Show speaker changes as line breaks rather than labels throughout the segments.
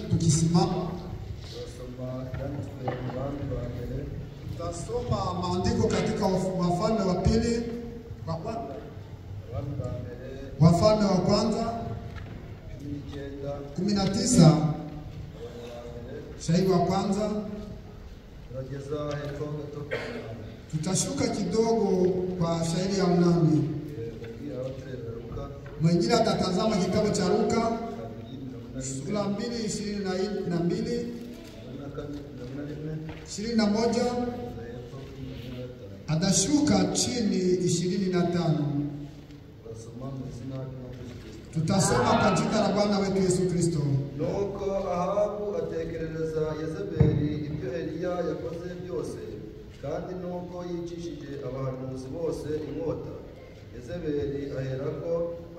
tukisimama.
Turasoma ibyanditswe mu Bami ba mbere.
Tutasoma maandiko katika Wafalme wa pili, wa kwanza,
Abami ba mbere
Wafalme wa kwanza
19,
19,
abami ba mbere.
Shahidi wa kwanza.
Turageza hepfo gato ku munani.
Tutashuka kidogo kwa shahidi ya 8.
Umubwira abatureba Luka
Mwingine atatazama kitabu cha Luka
2:41,
sura 2:22,
41,
21,
kugeza hepfo kuri 45.
atashuka chini 25.
Turasoma mu izina ry'Umwami Yesu Kristo.
Tutasoma kwa jina la Bwana wetu Yesu Kristo.
Nuko Ahabu atekerereza Yezebeli ibyo Eliya yakoze byose, kandi nuko yicishije abahanuzi bose inkota. Yezebeli aherako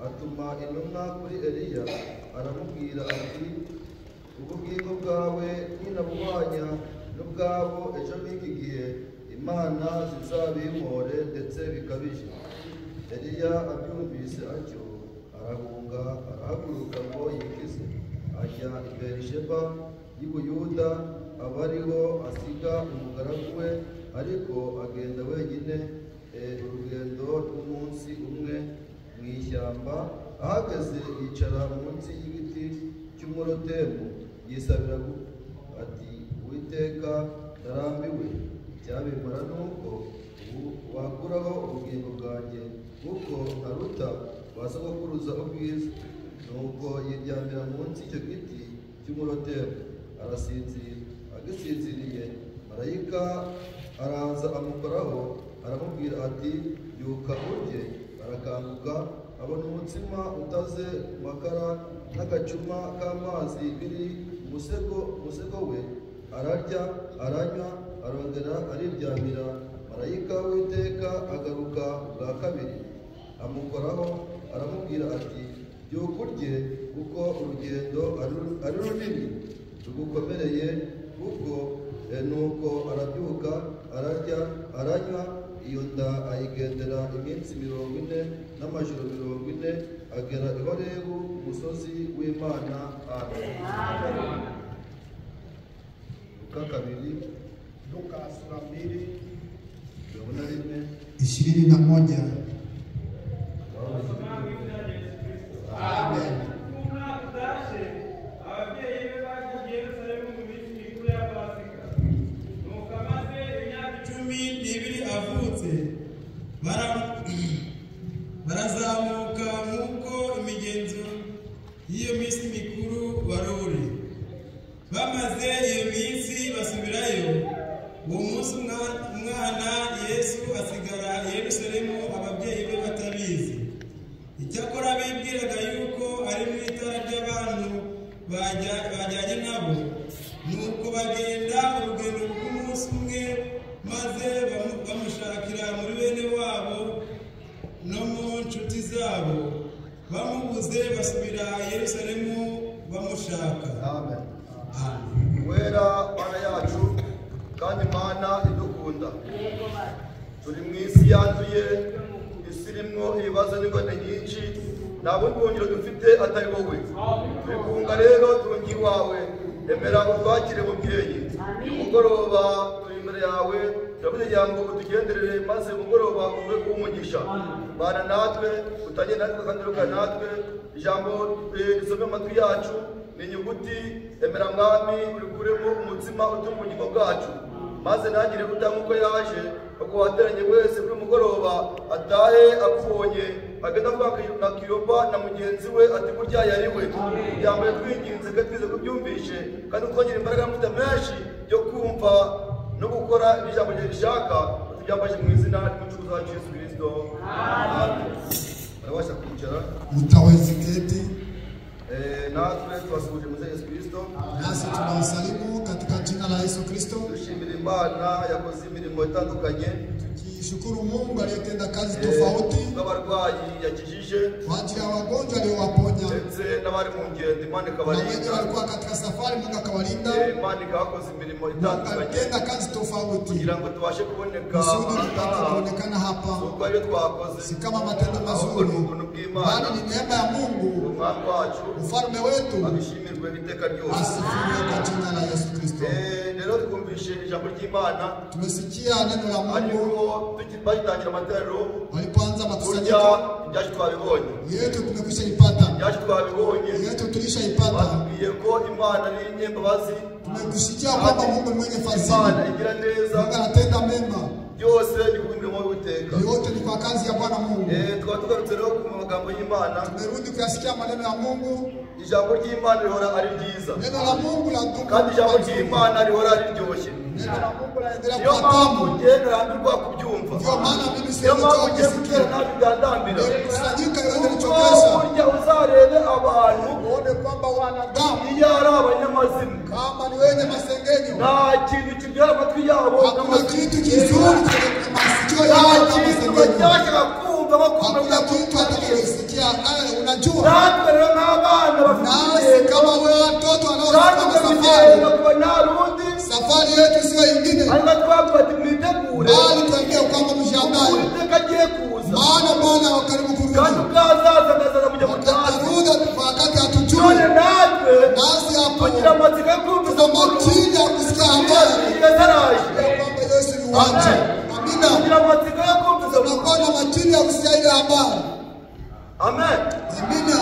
atuma intumwa kuri Eliya, aramubwira ati: ubugingo bwawe ninabuhwanya n'ubwabo ejo nk'iki gihe, Imana zizabimpore ndetse bikabije. Eliya abyumvise atyo arahunga, arahaguruka ngo yikize, ajya i Berisheba y'i Buyuda, aba ariho asiga umugaragu we, ariko agenda wenyine urugendo rw'umunsi umwe mu ishyamba. Ahageze yicara munsi y'igiti cy'umurotemu, yisabira gupfa ati: Uwiteka, ndarambiwe, icyabimara ni uko ubu wakuraho ubugingo bwanjye, kuko ntaruta ba sogokuruza ubwiza. Nuko yiryamira munsi y'icyo giti cy'umurotemu, arasinzira. Agisinziriye, marayika araza amukoraho, aramubwira ati: byuka urye. Arakanguka, abona umutsima utaze mu makara n'agacuma k'amazi biri mu musego we, ararya, aranywa, arongera ariryamira. Marayika w'Uwiteka agaruka bwa kabiri, amukoraho, aramubwira ati: byuka urye, kuko urugendo ari runini rugukomereye. Kuko nuko arabyuka, ararya, aranywa. Iyo nda ayigendera iminsi 40 n'amajoro 40, agera i Horebu, umusozi w'Imana. Amen. Luka 2,
Luka sura 2
41,
21. Amen.
Umwaka utashe, ababyeyi be bagiye i Yerusalemu mu minsi mikuru ya Pasika. Nuko amaze imyaka 12 avutse, barazamuka nk'uko imigenzo y'iyo minsi mikuru wari uri. Bamaze iyo minsi basubirayo. Uwo munsi umwana Yesu asigara i Yerusalemu, ababyeyi be batabizi. Icyakora bibwiraga yuko ari mu itara ry'abantu bajyanye nabo. Nuko bagenda urugendo rw'umunsi umwe, maze bamushakira muri bene wabo no mu nshuti zabo. Bamubuze basubira i Yerusalemu bamushaka.
Amen.
Amen.
Wera Mana yacu kandi Mana idukunda, turi mu isi yanduye, isi irimwo ibibazo n'ingorane nyinshi, nta bundi buhungiro dufite atari wowe. Turi guhunga rero turungi iwawe, emera utwakire mubyeyi. Uyu mugoroba turi imbere yawe, turakugira ngo utugenderere, maze umugoroba uve kuba umugisha. Bana natwe, utangire natwe kandi uruka natwe, ijambo risome amatwi yacu ni inyuguti. Emera Mwami urikuremo umutsima utunga ubugingo bwacu, maze ntagire gutanga uko yaje, ubwo wateranye wese kuri mugoroba atahe akubonye, agenda avuga na Kiyoba na mugenzi we ati: burya yari we. Yambaye twinginze kandi twize kubyumvishe, kandi twongera imbaraga n'amavuta menshi yo kumva no gukora ibyo ijambo rye rishaka. Tubyambaje mu izina ry'Umucunguzi wacu Yesu Kristo. Amen. Barabasha kwicara.
Mutaweza keti.
Natwe tubasuhuje mu izina rya Yesu Kristo.
Nasi tunawasalimu katika jina la Yesu Kristo,
Dushimira Imana yakoze imirimo itandukanye,
tukishukuru Mungu aliyetenda kazi tofauti
bw'abarwayi yakijije,
kwa ajili ya wagonjwa aliyowaponya
ndetse n'abari mu ngendo Imana
na wenye
ikabarinda.
walikuwa katika safari, Mungu akawalinda.
Imana ikabakoza imirimo itandukanye
Akatenda kazi tofauti
kugira ngo tubashe kuboneka
kusudi tupate kuonekana hapa,
si uko aribyo twakoze,
si kama matendo
ahubwo ni
mazuri,
ubuntu bw'Imana.
bali ni neema ya Mungu.
Umwami wacu
Mfalme wetu
abishimirwe iteka ryose.
asifiwe kwa jina la Yesu Kristo.
Rero twumvishe ijambo ry'Imana,
Tumesikia neno la Mungu
ariko bagitangira amateraniro,
walipoanza
burya
makusanyiko
ibyacu twabibonye,
yetu, tumekwisha ipata
ibyacu twabibonye.
yetu, tulishaipata.
Batubwiye ko Imana ari inyembabazi,
Tumekusikia kwamba Mungu ni mwenye
Imana
fadhili,
igira neza,
Mungu anatenda mema,
byose ni kubw'imirimo y'Uwiteka.
yote ni kwa kazi ya Bwana Mungu.
Tukaba tugarutse rero ku magambo y'Imana.
Tumerudi kuyasikia maneno ya Mungu.
Ijambo ry'Imana rihora ari ryiza,
Neno la Mungu la dumu,
kandi ijambo ry'Imana rihora riryoshye.
neno la Mungu laendelea
Niyo
kuwa
mpamvu
tamu.
njye ntarambirwa kubyumva,
Ndio maana mimi
niyo
siwezi
mpamvu ngiye
kusikia
gutera nabi byandambira.
kusanyika yote
Kuko
nilichokesha,
burya uzarebe abantu
uone kwamba wanadamu
iyo ari abanyamazima,
kama ni wenye masengenyo,
nta kintu kiryohera amatwi yabo
hakuna
nk'amazima.
kitu kizuri kwenye masikio
Nta
yao kama
kintu
masengenyo.
bashyashya kumva bakunda.
Hakuna kitu atakayosikia. Unajua,
Natwe rero nk'abana bafite
nasi
urugendo,
kama wewe watoto
kandi
wanaotoka
urwo
safari,
rugendo kuba nta rundi,
safari yetu sio ingine,
ariko twavuga ati mwitegure,
bali tuambie kwamba mjiandae,
Uwiteka agiye kuza,
maana Bwana wakaribu
kandi
kurudi.
ubwo azaza akazaza kujya mu tazi.
Atarudi wakati hatujui,
None natwe
nasi hapo
tugira amatsiko yo kumva
tuna
izo nkuru.
makini ya kusikia habari
Yesu araje.
ya kwamba Yesu ni waje. Amina,
Tugira amatsiko yo kumva izo nkuru.
tunakuwa na makini ya kusikia ile habari.
Amen.
Amina.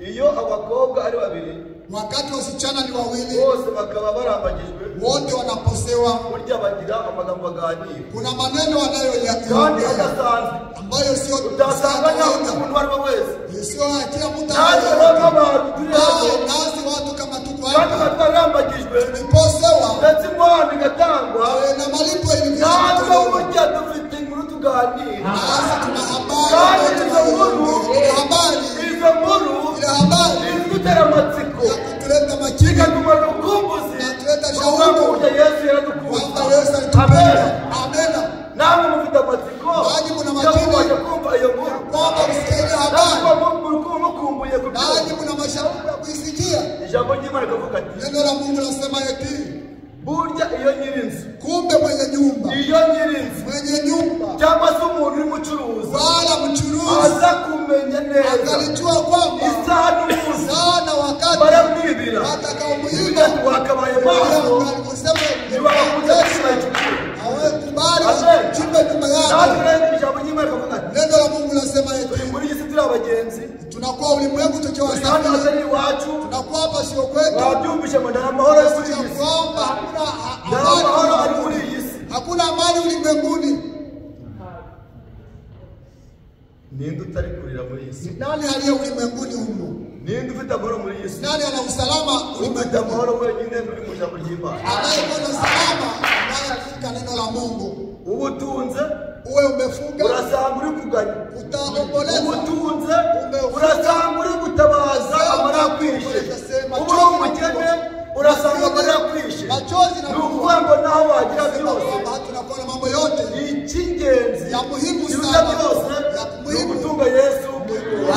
Iyo abakobwa ari babiri
Wakati wasichana ni wawili,
bose bakaba barambagijwe,
wote wanaposewa,
burya bagira amagambo baganira
kuna maneno
kandi
wanayoyaongea
adasanzwe,
ambayo sio
utasanga nta
kawaida,
umuntu uwo ari we wese.
sio ya kila mtu.
Natwe rero nk'abantu turi hano
Nasi watu kama tuko
kandi
hapa
twarambagijwe,
tuliposewa
ndetse inkwano igatangwa,
na malipo ilikwisha
natwe
kutolewa.
burya dufite inkuru tuganira,
Nasi tuna habari
kandi
ambayo
izo nkuru,
ile habari,
izo nkuru
ile habari
zidutera amatsiko,
ya kutuleta makini
zikatumara urukumbuzi
na tuleta
kuvuga ngo
shauku
burya Yesu yaradukunda.
kwamba Yesu alitupenda. Amena,
Namwe mufite amatsiko
Nanyi muna
yo
makini
kubasha kumva iyo nkuru,
kwamba msikie ile
natwe
habari,
mukumbuye kubyumva.
nanyi muna mashauku ya kuisikia.
Ijambo ry'Imana rikavuga ati
Neno la Mungu lasema eti
burya iyo nyir'inzu,
kumbe mwenye nyumba,
iyo nyir'inzu
mwenye nyumba
cyangwa se umuntu urimo ucuruza
wala mchuruzi
aza kumenya neza
akalijua kwamba
isaha n'umunsi
sana wakati
baramwibira,
atakaomuiba
wakabaye maso
kusema
niba bakunze gushyira igiciro.
hawekubali
Amen.
chimbe nyumba
Natwe
yake.
rero ijambo ry'Imana rikavuga ati
Neno la Mungu lasema
turi
eti
muri iyi si turi abagenzi,
tunakuwa ulimwengu tukiwa
turi hano
wasafiri,
hatari iwacu.
tunakuwa hapa sio kwetu,
Wabyumvishe ngo nta mahoro ari muri
ya
iyi si,
kwamba hakuna
nta mahoro ari
amani,
muri iyi si.
hakuna amani ulimwenguni.
Ninde utari kurira muri iyi si?
Ni nani aliye ulimwenguni humo?
Ninde ufite amahoro muri iyi si?
Nani ana usalama
Ufite
ulimwenguni?
amahoro wenyine uri mu ijambo ry'Imana.
Anayekuwa na usalama naye katika neno la Mungu.
Ubutunze
Uwe umefunga
urasanga uri kuganya,
utaomboleza,
ubutunze urasanga uri gutabaza amarira akwishe, uba uri umukene urasanga amarira akwishe.
machozi na
Ni ukuvuga ngo naho wagira
kusema
byose,
kwamba tunakuwa na mambo yote
icy'ingenzi
ya muhimu
kiruta
sana
byose
ya
ni
muhimu
ugutunga Yesu muri wowe.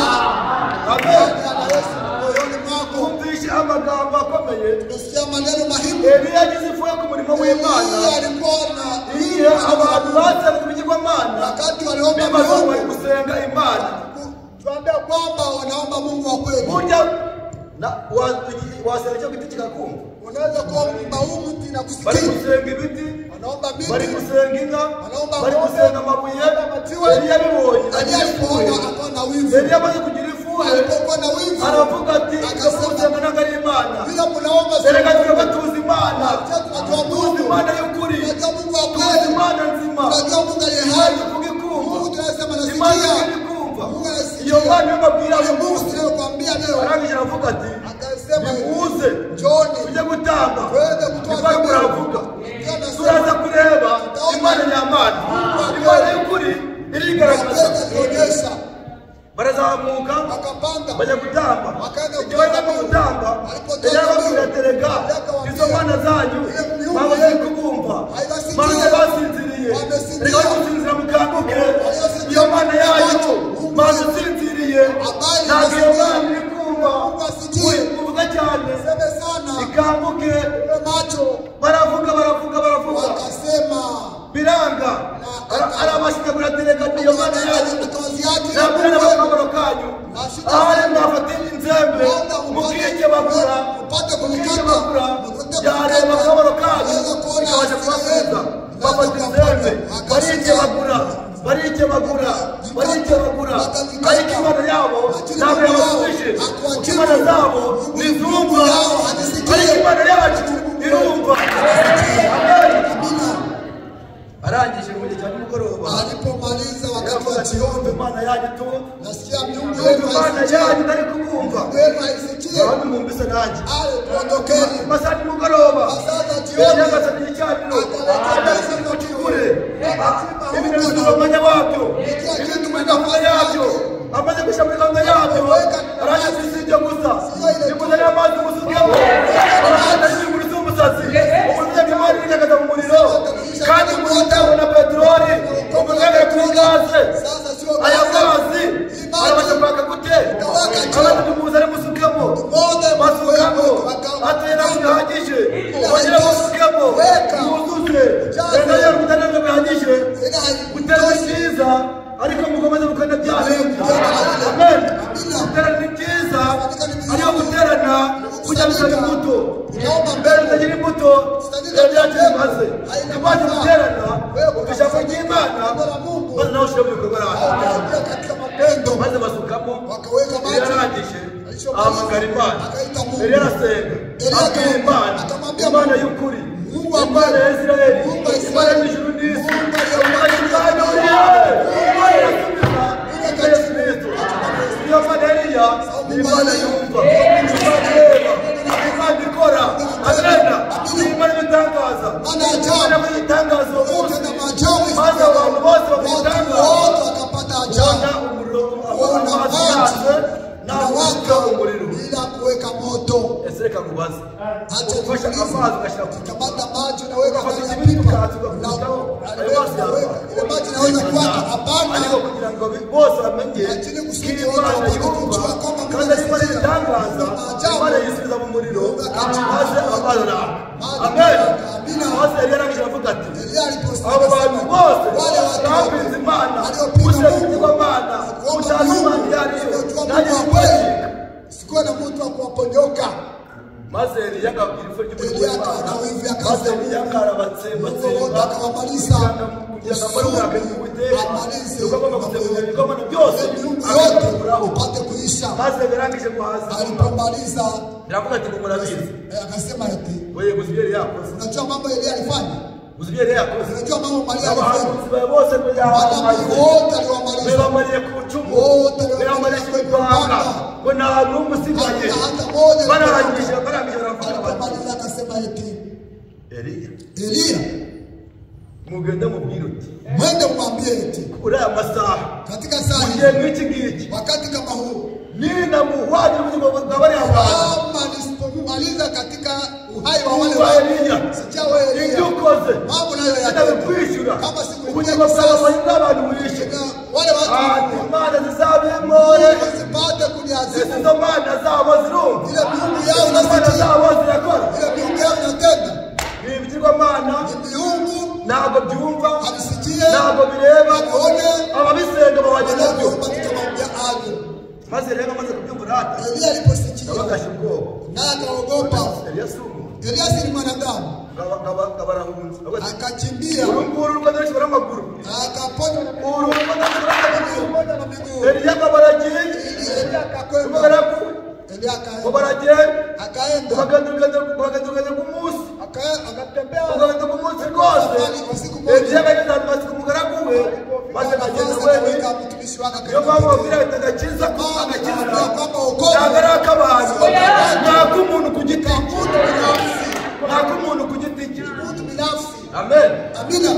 Amen.
na Yesu moyoni mwako.
Twumvishe amagambo akomeye.
Tumesikia maneno muhimu.
Eliya yagize ifuhe ku murimo w'Imana.
Eliya alikuwa na
Iyo abantu basenga ibigirwamana,
wakati waliomba
bibaza ngo bari
miungu,
gusenga Imana.
tuambia kwamba wanaomba Mungu wa kweli.
Burya wasenga icyo giti kikakumva.
Unaweza kuomba huu mti na
Bari
kusikia,
gusenga ibiti,
wanaomba
bari
miti,
gusenga inka,
wanaomba
bari
ng'ombe,
gusenga amabuye.
majiwe.
Eliya abibonye
Eliya
agira ifuhe.
alipoona akawa na wivu,
Eliya amaze kugira ifuhe
alipokuwa na wivu
aravuga ati ibyo
akasema,
gusenga ntabwo ari Imana,
bila mnaomba sio
erega
Mungu.
twebwe tuzi Imana,
Tunajua
tuzi
Mungu,
Imana y'ukuri,
tunajua Mungu wa
tuzi
kweli,
Imana nzima,
tunajua Mungu aliye
Imana
hai.
ivuga ikumva,
Mungu tunasema
Imana
nasikia,
ivuga ikumva.
Mungu anasikia.
Iyo Mana niyo mbabwira
Yule
uyu
Mungu
munsi.
tunayokuambia leo,
Arangije aravuga ati
akasema
nimuze
njoni
tujye gutamba,
twende kutoa
niko arimo
dhabihu.
aravuga.
Ndio nasema
Turaza kureba Imana nyamana, Imana y'ukuri irigaragaza.
kweli alionyesha,
Barazamuka
wakapanda
bajya gutamba.
Wakaenda
Igihe barimo
kutoa
gutamba,
Walipotoa
Eliya arababwira
dhabihu,
ati erega
Eliya akawaambia,
izo mana zanyu
ile miungu
babuze
yenu
kubumva,
haibasikia.
maze basinziriye.
Wamesinzia.
Erega bari gusinzira mukanguke,
Waliosinzia
iyo mana yanyu
macho. Mungu
maze usinziriye,
Habari
ntabwo iyo
inasikia.
mana iri kumva.
Mungu asikie.
Muvuga cyane
Seme sana
ikanguke. Mukanguke.
Macho.
Baravuga baravuga baravuga.
Wakasema.
Biranga. Arabashikagura tereka niyo mana yanyu. Nabwira n'abakabaro kanyu. Ahari mwafata inzembe mukikebagura mukikebagura yareba akabaro kanyu ikabasha kubasubiza. Bafata inzembe barikebagura barikebagura barikebagura, ariko Imana yabo ntabwo yabasubije. Imana zabo ntizumva, ariko Imana yacu irumva. Arangije mu gihe cya nimugoroba,
alipomaliza wakati wa jioni,
Imana yanyu tu
nasikia miungu yenu
Imana yanyu ntari kubumva,
haisikie.
Abantu mwumvise nanjye.
Ale tuondokeni.
Masaa nimugoroba,
masaa za jioni,
nyagasani igicaniro mucukure ibintu bisubira umwanya wabyo, ibintu muri gahunda yabyo, amaze gushyira muri gahunda yabyo, arangije si ibyo gusa, nimuzanire amazi musukemo, arangije ibintu by'umusazi, umuntu Imana iragaza mu muriro, kandi umuntu utabona peteroli, umuntu kuri gaze, aya mazi arabasha kwaka gute? Abandi muzane musukemo, basukamo, atuye ntabwo bihagije, bongere musukemo, mwuzuze, reka rero mutanabwo bihagije, gutera ni byiza, ariko mukomeze mukanda bya bindi. Amen. Guterana ni byiza, ariko guterana kujya bisaba imbuto. Mbere utagira imbuto, byacu bimaze. Imaze guterana, ijambo ry'Imana, maze nawe ushyire mu bikorwa rero. Maze basukamo, yararangije, ahamagara Imana. Eliya arasenga, abwira Imana, Imana y'ukuri, Imana ya Isirayeli, Imana y'ijuru n'isi, Imana Imana irasubiza, Yesu Kristo. Iyo Mana Eliya, ni Imana yumva, Imana ireba, Imana ikora, amena, Imana ibitangaza, Imana ibitangaza uwo munsi, maze abantu bose bakagitangaza, kubona umuriro, amazi yaje, ntabwo umuriro
bila kuweka moto.
Ese reka nkubaze,
Acha
ufashe amazi ugashyira ku
kamata maji unaweka
ugafata
ndani ya
ikibindi
pipa
ukatsa ugakubitaho, ayo mazi
unaweka ile maji inaweza kuwaka. Hapana,
ariko kugira ngo bose bamenye
Lakini
ko
kusudi wote
Imana
wapate
yumva
kujua kwamba Mungu
kandi ari Imana
anasikia.
ibitangaza,
Maajabu.
Imana yisubiza mu muriro, maze amazi araka.
Maji
Amen.
Amina.
Maze Eliya arangije aravuga ati,
Eliya aliposikia
abo bantu bose
wale watu
bapinze Imana,
waliopinga
gusenga
Mungu,
ibigirwamana,
kuomba
utazi
Mungu,
Imana iyo ari yo,
kujua
nanjye
Mungu wa kweli,
sikuwacika.
sikuwa na mtu wa kuwaponyoka.
Maze Eliya akabwira ifu ry'umuriro
Eliya
w'Imana,
akawivi akaza
maze Eliya arabatsembatsemba,
Mungu wote akawamaliza
kugira ngo amare uburakari bw'Uwiteka,
amalize
nuko agomba gutsemba ibikomano byose,
miungu yote
akabikuraho.
ipate kuisha.
Maze birangije guhaza,
Alipomaliza
biravuga ati ngo murabizi,
akasema eti,
we gusa ibyo Eliya yakoze,
unajua mambo Eliya alifanya,
gusa ibyo Eliya yakoze,
unajua mambo Maria alifanya,
abahanuzi bawe bose ngo
manabii
yabamaze,
wote aliwamaliza,
bebamariye ku icumu,
Wote
bebamariye ku ipanga, ngo nta n'umwe usigaye.
hakuna hata mmoja.
Barangije barangije baravuga bati,
Alipomaliza akasema eti,
Eliya,
Eliya,
mugende mubwire uti,
mwende mwambie eti,
kuri aya masaha,
katika saa
mu gihe
hii,
nk'iki ngiki,
wakati kama huu,
ninamuhwanye n'ubugingo bwa bariya bantu,
kama nisipomaliza katika uhai wa wale
Umva
watu,
Eliya,
sikia wewe
ibyo
Eliya,
ukoze
mambo nayo yatenda,
sinabikwishyura,
kama sikulipia
ubugingo bwawe
kisasi,
n'abantu wishe,
na wale
ati
watu
Imana zizabimore,
Mungu zipate
ese
kuniadhibu,
izo mana zabo zirumva,
ile miungu yao
izo mana
inasikia,
zabo zirakora,
ile miungu yao inatenda,
ni ibigirwamana,
ni miungu
ntabwo byumva,
havisikie,
ntabwo bireba,
havione,
ababisenga bahwanye nabyo.
wanavyoomba tutamwambia aje.
Maze rero amaze kubyumva rata,
Eliya aliposikia
nabagashe ubwoba,
naye akaogopa.
Eliya si umuntu,
Eliya si ni mwanadamu,
ngaba barahunze, Aravuga ati,
akakimbia
uru nguru rwanda n'amaguru,
akaponywa na
uru rwanda n'amaguru,
miguu na miguu.
Eliya akaba aragiye,
Eliya akakwenda,
umugaragu
Eliya
ngo
akaenda,
baragenda,
akaenda,
bagenda urugendo rw'umunsi,
akatembea
urugendo rw'umunsi rwose,
kwa siku moja.
Eliya akagenda ahantu hasiga umugaragu we, maze akagenda
Akagenda
wenyine.
akaweka mtumishi wake
Niyo
akaenda
mpamvu
peke
babwira
yake.
bati agakiza agakiza
Kwamba wokovu
ntabwo ari ak'abantu, ni ak'umuntu ku giti cye,
mtu binafsi,
ni ak'umuntu ku giti cye.
mtu binafsi.
Amen.
Amina.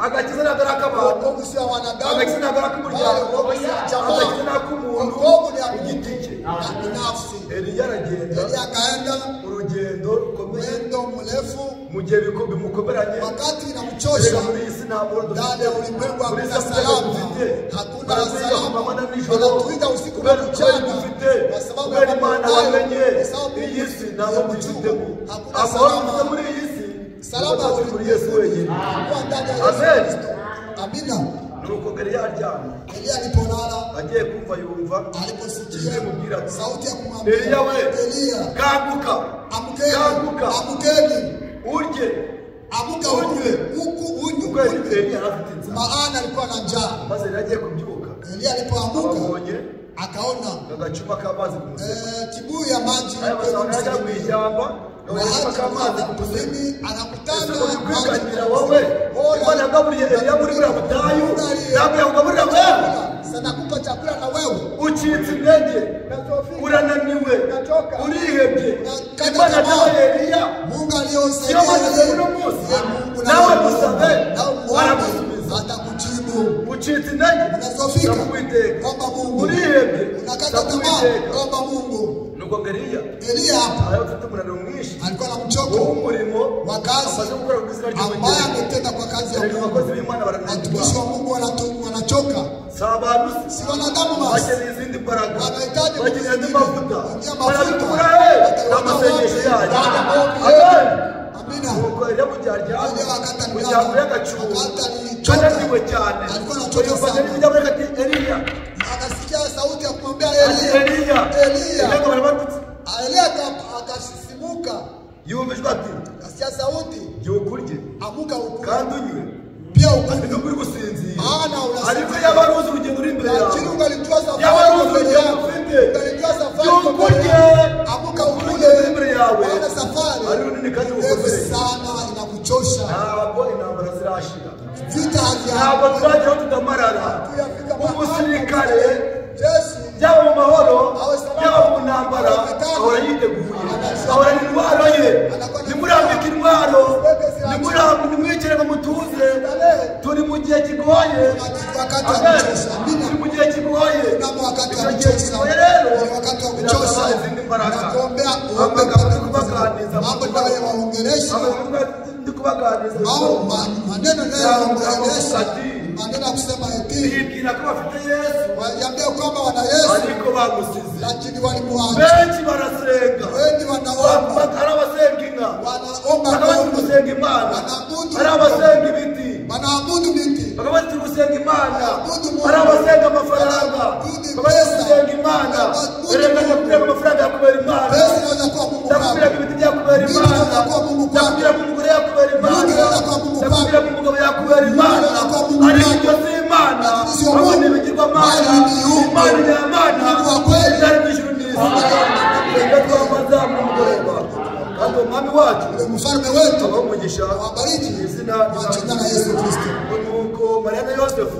Agakiza ntabwo ari ak'abantu,
Wokovu sio wa wanadamu,
agakiza ntabwo ari ak'umuryango,
bali wokovu si wa jamaa.
agakiza ni ak'umuntu
Wokovu ni ya
ku giti cye.
na binafsi.
Eliya aragenda
Eliya akaenda
urugendo rukomeye,
mwendo mrefu,
mu gihe bimukomeranye,
wakati
erega
inamchosha
muri iyi si nta mahoro dufite,
ndani ya ulimwengu
muri iyi
hakuna
si nta mutekano
salama,
dufite,
hakuna
baratuyiga ku
salama,
manywa na nijoro,
wanatuita usiku na
kubera ukuri
mchana
dufite,
kwa sababu
kubera
ya
Imana
mambo
wamenye,
hayo, kwa sababu
iyi si ntabwo dufitemo amahoro dufite muri iyi si.
Salama
kuri Yesu wenyine.
Kuwa ndani ya Yesu
Amen.
Kristo. Amina.
Nuko Eliya aryamye,
Eliya alipolala,
agiye kumva yumva
aliposikia
ijwi rimubwira ati,
sauti ya kumwambia
Eliya we,
Eliya,
kanguka,
amkeni,
kanguka,
amkeni,
urye.
amuka ukule, huku unywe,
Ubwo
unywe.
Eliya yari afite inzara,
Maana alikuwa na njaa.
maze Eliya agiye kubyuka
Eliya alipoamuka
ababonye
akaona
agacuma k'amazi ku musego.
kibuyu ya maji
Aya
kwenye
masahani ajya mu
msituni.
ishyamba, agacuma k'amazi ku musego.
Mimi anakutana
Ese uri
maji
kwiganira
kwenye
wowe?
msituni.
Imana yagaburiye Eliya muri buriya butayu, ntabwo yakugaburira wewe.
Sanakupa chakula na wewe
Ucitse intege, urananiwe, urihebye. Imana yahaye Eliya,
Mungu aliyosaidia
Sio maana
Eliya,
uno munsi.
ndiye Mungu
Nawe
nawe
musabe,
nawe muombe,
aragusubiza.
atakujibu.
Ucitse intege,
Unazofika
saba Uwiteka.
omba Mungu,
Urihebye,
unakata
saba
tamaa,
Uwiteka.
omba Mungu.
Nuko Eliya
Eliya hapa
yari afite umunaniro mwinshi
alikuwa na mchoko
w'umurimo
wa kazi
amaze gukora ku izina
ambaye
ry'Uwiteka.
ametenda kwa kazi ya
Erega
Mungu.
abakozi b'Imana barananirwa,
Watumishi wa Mungu wanachoka,
si abantu
si wanadamu basi,
bakeneye izindi mbaraga,
wanahitaji
bakeneye andi mavuta,
kuingia
barabikura
mafuta,
he
wataiona
n'amasengesho
wapi?
yanyu.
Baada ya maombi
Amen.
yetu. Amina.
Nuko Eliya mu gihe aryamye,
Eliya wakati
mu gihe
alilala,
aguye agacuho,
wakati alichoka,
ananiwe cyane,
alikuwa anachoka
yumva
sana.
n'ijwi ry'abareka ati Eliya,
Akasikia sauti ya kumwambia
ati
Eliya,
Eliya,
Eliya.
Eliya ngo barabatutse.
Eliya akasisimuka,
Yumva ijwi ati
akasikia sauti,
byuka urye
amuka ukule,
kandi unywe,
pia
ati
ukunywe.
nubwo uri gusinzira,
Maana unasinzira.
ariko yaba ari uzi urugendo uri imbere yawe,
Lakini ungalijua safari
yaba ari
iko
uzi
mbele
urugendo
yako,
ufite,
ungalijua safari iko
byuka
mbele
urye,
yako, amuka ukule,
urugendo uri imbere yawe
maana safari
ari runini kandi
ndefu
rukomeye.
sana, inakuchosha.
Ntabwo intambara zirashira,
Vita
ntabwo
hazianza
turageraho tudamarara.
kuyafika
Umusirikare
jeshi
byaba mu mahoro,
Awe salama.
byaba mu ntambara,
Awe vitani.
ahora yiteguye, ahorana intwaro ye. Nimurambike intwaro, nimwicare ngo mutuze. Turi mu gihe kigoye,
wakati wa
Amen.
kuchosha. Amina.
Turi mu gihe kigoye.
Tunamo wakati wa
Icyo gihe
kuchosha.
kigoye rero
Ni wakati wa
birasaba
kuchosha.
izindi mbaraga.
Nakuombea uombe
Amagambo
upate
ndi kubaganiriza,
mambo ninayowaongelesha,
amagambo ndi kubaganiriza,
maneno ninayowaongelesha, maneno ya kusema eti
bibwira ko bafite Yesu,
waliambia kwamba wana Yesu,
ariko bamusize.
lakini walimwacha.
Benshi barasenga,
Wengi wanaomba,
hari abasenga inka,
wanaomba
bakaba bari
ng'ombe,
gusenga Imana,
wanaabudu
hari abasenga ibiti,
wanaabudu miti,
bakaba bari gusenga Imana,
Wanaabudu Mungu.
hari abasenga amafaranga,
Wanaabudu
bakaba bari
pesa.
gusenga Imana.
Wanaabudu
Erega
Mungu.
ndakubwira ngo amafaranga yakubera Imana,
Pesa inaweza kuwa Mungu
ndakubwira
kwako,
ngo ibiti byakubera
Miti
Imana,
inaweza kuwa Mungu kwako.
ndakubwira ngo umugore yakubera Imana,
Mungu inaweza kuwa Mungu kwako.
ndakubwira ngo umugabo yakubera Imana,
inaweza kuwa Mungu
ariko
kwako.
ibyo si Imana,
Lakini sio
ahubwo
Mungu.
ni ibigirwamana.
Bali ni miungu.
Imana nyamana
Mungu wa kweli.
ibyari mu ijuru n'isi. Reka twambaza mu mugoroba, kandi uwo mwami wacu
Ule mfalme wetu
abahe umugisha
awabariki
mu izina
kwa jina la Yesu Kristo.
Nuko Mariya na Yosefu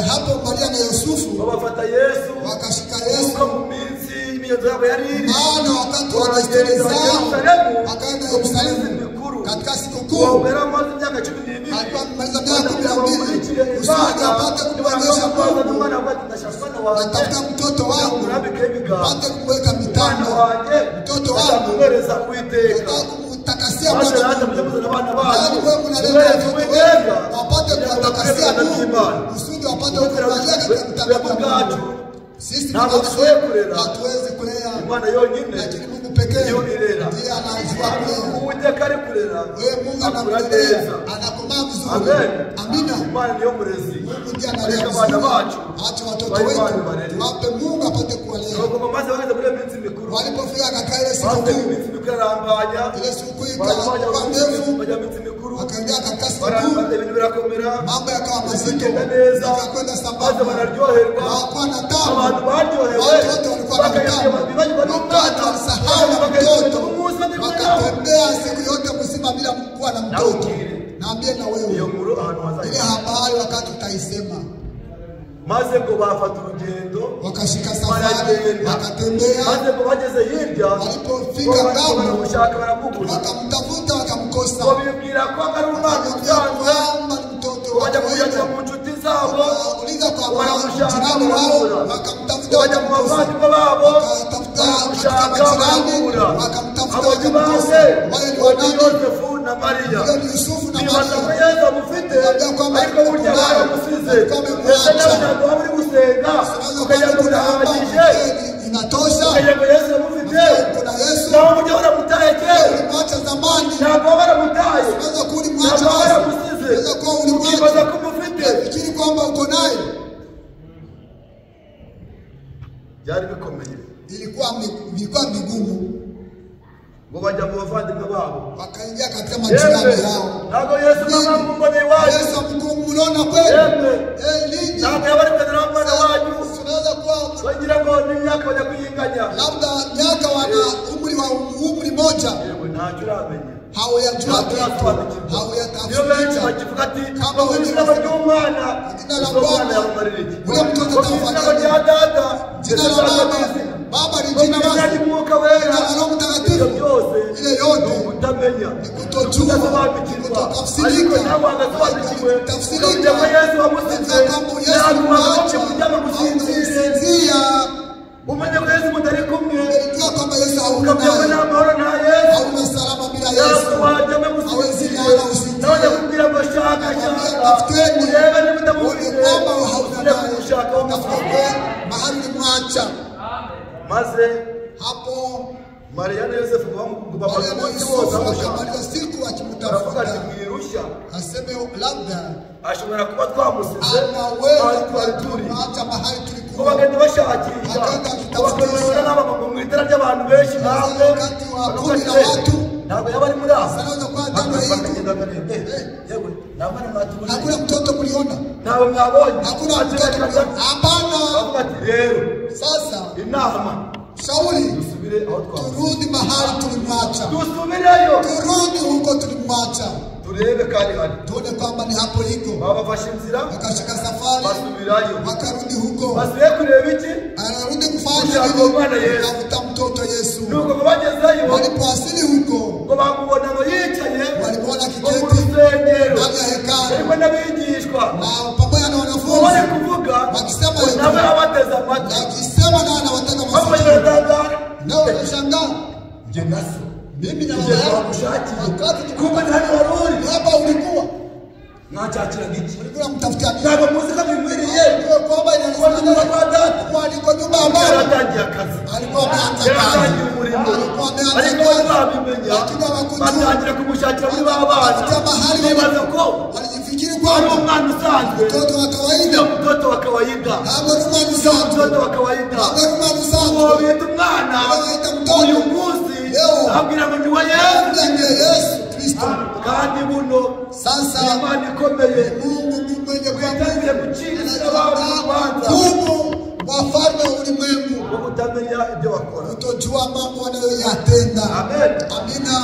Hapo Maria na Yusufu
babafata Yesu,
wakashika Yesu,
nuko mu minsi y'imigenzo yabo yari iri,
maana wakati wa desturi
baragenda
zao
Yerusalemu
akaenda
mu minsi
Yerusalemu
mikuru.
katika sikukuu.
Uwo yari amaze imyaka 12,
Alikuwa amemaliza miaka 12
bamurikire
kusudi
Imana,
apate kumwonyesha
baramubaza
Mungu,
n'umwana we ati, ndashaka umwana wanjye,
natafuta mtoto wangu
murambikeho ibiganza,
apate kumweka
umwana
mitano,
wanjye
mtoto
ndashaka
wangu
kumuhereza Uwiteka.
nataka kumtakasia
Maze
Bwana
nanjye
Mungu.
mujye muzana abana banyu,
Nani wewe mnaleta
mubereke
watoto
Uwiteka,
wenu wapate
kugira ngo
kuwatakasia
bakwemera
Mungu
n'Imana.
kusudi wapate kukubalia katika mitandao
Twebwe
ya
ubwacu
Mungu. Sisi
ntabwo
binafsi
dushoboye kurera,
hatuwezi kulea,
Imana yonyine
lakini Mungu pekee
niyo irera.
ndiye anajua kulea.
Uwiteka ari kurera,
Wewe Mungu
akura
anamlea,
neza.
anakomaa vizuri.
Amen.
Amina.
Imana niyo murezi.
Mungu ndiye analea
Reka abana
vizuri.
bacu
Acha watoto
bahe
wetu
Imana ibarere.
wape Mungu apate kuwalea.
Nuko maze bageze muri iyo minsi mikuru,
Walipofika katika ile
maze
sikukuu,
iminsi mikuru irarambanya,
ile sikukuu
bajya
ikawa ndefu,
bajya mu minsi mikuru,
wakaingia katika sikukuu,
baramba ibintu birakomera,
mambo yakawa mazito,
bigenda neza,
yakakwenda
maze
sambamba,
bararyoherwa.
hawakuwa na tabu.
Abantu baryohewe
Watu wote walikuwa na
bakayobya
tabu,
bibagirwa n'umwana,
watoto walisahau na
bakayobya
mtoto,
umunsi bari kumwe nawe.
wakatembea siku yote mzima bila kuwa na mtoto.
Naubwire.
Naambie na
Iyo
wewe
nkuru ahantu
ile
hazajya,
habari wakati utaisema.
maze ngo bafata urugendo
Wakashika safari,
baragenda,
wakatembea,
maze ngo bageze hirya
walipofika
ngo
ng'ambo
baramushaka baramubura,
wakamtafuta, wakamkosa,
ngo bibwira ko ari umwana
wakamwambia
usanzwe,
kwamba ni mtoto
ngo
wa
bajya kumuyakira
kawaida.
mu nshuti zabo,
Wakauliza kwa
baramushaka
majirani wao,
baramubura,
wakamtafuta,
ngo bajya mu
wakamkosa.
bavandimwe babo,
Wakatafuta katika
baramushaka
majirani,
baramubura,
wakamtafuta,
abo ni
wakamkosa.
bande?
Wale ni
Ngo ni
wanani?
Yosefu na Mariya.
Yule ni Yusufu na
Bibaza ko
Maria.
Yesu amufite,
Bibabwira kwamba
ariko burya
alikuwa
baramusize.
alikuwa amemwacha.
Ese nawe ntabwo waba uri gusenga
Unaweza
ukagira ngo
kuwa unaomba
birahagije,
kweli, Inatosha.
Ukagira ngo Yesu uramufite.
Kuna Yesu.
Nawe mujya waramutaye kera.
Ulimwacha zamani.
Ntabwo waramutaye.
Unaweza kuwa ulimwacha.
Ntabwo waramusize.
Unaweza kuwa ulimwacha.
Ukibaza ko umufite.
Unafikiri kwamba uko naye.
Byari bikomeye.
Ilikuwa migumu.
Ngo bajya mu bavandimwe babo.
Wakaingia katika majirani yao.
Ntabwo Yesu mwamubonye iwanyu.
Yesu mkumuona kweli. Ninyi.
Ntabwo yaba ari kumwe n'umwana wanyu.
Tunaweza kuwa
bagira ngo n'imyaka bajya kuyinganya.
Labda miaka wana umri wa umri moja.
Yewe ntacyo uramenya.
Hawayajua kitu.
Niyo benshi bakivuga ati
Kama
mu izina ry'umwana
jina la Bwana ule mtoto
atafanya rya data
jina la baba baba ni jina basi
Mwuka Wera
jina la Roho Mtakatifu
byose
ile yote
kutamenya
ni kutojua
kutotafsirika
tafsirika
Yesu wamusize
kama Yesu mwacha kusinzia
umenye ko Yesu mutari kumwe
unajua kwamba Yesu hauna
ukamenya nta mahoro nta Yesu
hauna salama bila Yesu
hawezi lala usinzie nawe kubwira ngo shaka shaka
tafuteni
urebe niba utamufite
kwamba hauna naye
gushaka
tafuta mahali ulimwacha
maze
hapo
Mariya na Yosefu
Maria na Yusufu wakamaliza siku
baravuga ati
wakimtafuta
mwirushya
aseme labda
ashobora kuba twamusize
anaweza
twari turi
kumwacha mahali
ngo
tulikuwa
bagenda bashakisha ngo bakabona n'abagabo mu itara ry'abantu benshi ntabwo
Wakati wa kundi la watu
ntabwo yaba ari muri aho
Sanaweza kuwa tano hii
bakagenda bareba yewe ntabwo ari mwatubonye
hakuna mtoto mliona
ntabwo mwabonye
hakuna mtoto mliona hapana
bavuga ati rero
sasa
inama
shauri
dusubire aho twavuye
turudi mahali tulimwacha
dusubireyo
turudi huko tulimwacha
turebe kandi hari
tuone kwamba ni hapo iko
babafashe inzira
wakashika safari
basubirayo
wakarudi huko
basubiye kureba iki
anarudi kufanya
Kushaka
nini
Bwana Yesu.
kutafuta mtoto Yesu
nuko ngo bagezeyo
walipowasili huko
ngo bamubona ngo yicaye
walimwona
ngo mu
kiketi
rusengero
ndani ya hekalu
ariko n'abigishwa
na pamoja na
ngo bari
wanafunzi
kuvuga
Wakisema
ngo
hivi.
nawe abateze amatwi
akisema na anawatega
bamwe
masikio
baratangara
nao wanashangaa
njye na so
mimi na
igihe
baba yangu
twamushakiye
wakati
kumbe ni hano wari uri
hapa ulikuwa
mwashakiraga iki
ulikuwa mtafutia nini
ntabwo muzi ko binkwiriye
Ndio kwamba
kuba ndi
inanisemea
kwa data
kuwa aliko nyumba ya baba
yaratangiye akazi
alikuwa ameanza kazi
yaratangiye umurimo
alikuwa ameanza
ariko
kazi
ntibabimenya
lakini hawakujua
batangira kumushakira muri ba bana
Katika mahali
bibaza ko
walijifikiri
ari
kwamba
umwana usanzwe
mtoto wa kawaida
Sio mtoto wa kawaida
ntabwo ari umwana
sio
usanzwe
mtoto wa kawaida
ntabwo ari umwana usanzwe
uwo bita umwana
Bamwita mtoto.
uyu munsi
Leo.
abwira ngo ni wa Yesu
ndiye Yesu Kristo
kandi buno
sasa
Imana ikomeye
Mungu ni mwenye
witangiye gucira abantu urubanza
hukumu wafalme wa ulimwengu
wo kutamenya ibyo bakora
kutojua mambo wanayoyatenda.
Amen.
Amina.